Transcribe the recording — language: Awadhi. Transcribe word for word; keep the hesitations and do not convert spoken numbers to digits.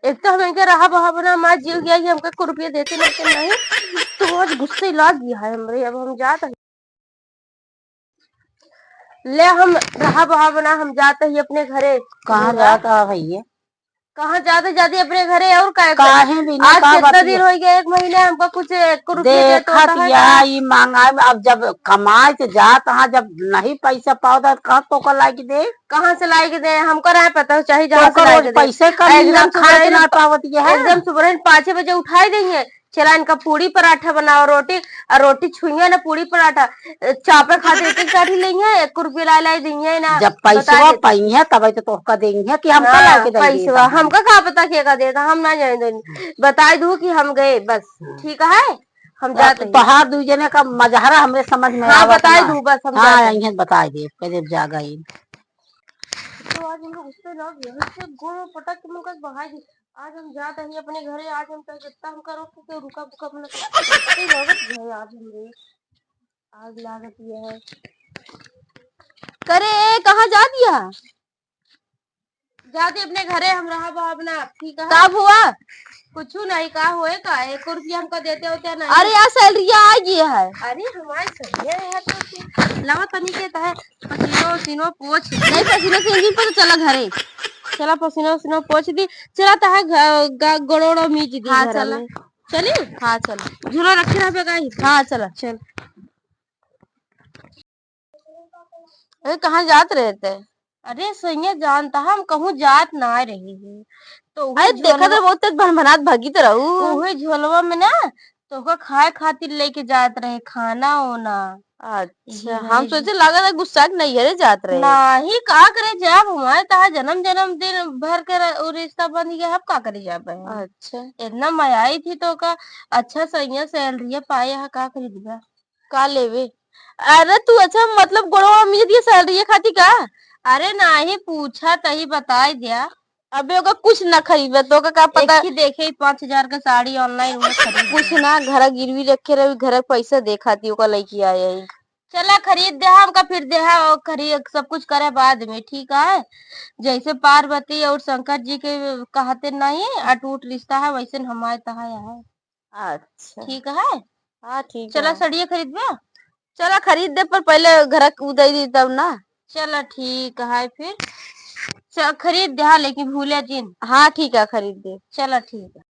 एक तो हम इनके रहा बहा बना, मार जियो गया कि हमका एको रुपया देते नहीं, तो नहीं। तो आज गुस्से लाग गया है हमरे, अब हम जात है। ले हम रहा बहा बना, हम जात ही अपने घरे। कहाँ जात है भैया? कहाँ जात ही, जात ही अपने घरे, और का काहे बिना आज का कितना दिन हो गया, एक महीने हमका कुछ एको रुपया देत होता है या का? ई महंगाई में अब जब कमाए के जात हाँ, जब नहीं पैसा पावत है, कहाँ तोका लाइके दे? कहाँ से लाइके दे? हमका रहे पता हो, चाहे जहाँ से लाइके दे। पैसे कम एकदम ना, खाए सुबह ना पावत ये है। एकदम सुबह पाँचे बजे उठाई देइहैं, चला इनका पूड़ी पराठा बनाओ, रोटी, और रोटी छुइहैं ना, पूड़ी पराठा, अ, चापे खातिर एक एक काठी लेइहैं, एको रुपया लाई लाई देइहैं ना। जब पैसवा पाइहैं, तब तो तोहका देइहैं कि हमका हाँ, लाइके दे पैसवा। हमका का पता के का देता, हम ना जाने देनी। बताई दू कि हम गए, बस। हाँ। ठीक है, हम जाते हैं। तोहार दू जने का मजहरा हमरे समझ में हाँ, आवत बताई ना। दू, बस हम हाँ, जाते हैं। इन्हें बताई दे, कहे जा गई। तो आज हम लोग गुस्से ना गए, उससे गोड़ पटक के मुंह का बहाई दी। आज हम जात ही अपने घरे, आज हम कह जितना हमका रोक के रुका बुका अपना। आज हमरे आग लागत ये है। करे, ए, कहाँ जात ही? जात ही अपने घरे, हम रहा बा अपना, ठीक है? का हुआ? कुछ नहीं, का होए का? एको रुपया हमका देते होते नहीं। अरे यार, सैलरिया आ गया है। अरे हमारे सैलरिया है तो फिर लावा तनी के तहे पसीनो उसीनो पोछ। नहीं, पसीनो से इंजन पर तो चला घरे। चला पसीनो उसीनो पोछ दी। चला तहे ग-, ग-, गोड़ो ओड़ो मीज दी हाँ, घर चला। में। चली? हाँ, चला। झोला रखे रहबे का ही? हाँ, चला। चल। अरे, कहाँ जात रहे थे? अरे, सैया जानता हम कहूँ जात ना रही है। तो उहे अरे, देखा झोलवा तो बहुत तेज भनभनात भगी तो रहू। उहे झोलवा में ना, तो ओका खाए खातिर लेके जात रहे, खाना ओना। अच्छा, इही हम रहे। सोचे लागत है गुस्सा के नैहरे जात रहे। नाही, का करे जाब, हमारे तहा जन्म जन्म दिन भर के र-, उ रिश्ता बंध गया, अब का करे जाब है? अच्छा। इतना मयाई थी तो का, अच्छा सैया सैलरी पाए है, का खरीदबा? का लेवे? अरे तू अच्छा मतलब गोड़वा में मिजत ये सैलरी खाती का? अरे नाही पूछा तही बताई दिया। अबे ओका कुछ ना खरीदबे, तो ओका का पता? एक ही देखे पाँच हजार का साड़ी online में खरीद कुछ ना, घर गिरवी रखे रही, घर पैसा देखा थी, ओका लइके आए आई। चला खरीद दे हमका, फिर दे हा, और खरीद सब कुछ करे बाद में, ठीक है? जैसे पार्वती और शंकर जी के कहते नहीं अटूट रिश्ता है, वैसे हमारे तहा है। अच्छा। ठीक है? हाँ, ठीक चला है। सड़िया खरीदबे? चला खरीद दे, पर पहले घर के उदय दी तब ना। चला ठीक है फिर। च-, खरीद दे, हाँ, लेकिन भूले जिन। हाँ, ठीक है, खरीद दे। चला ठीक है।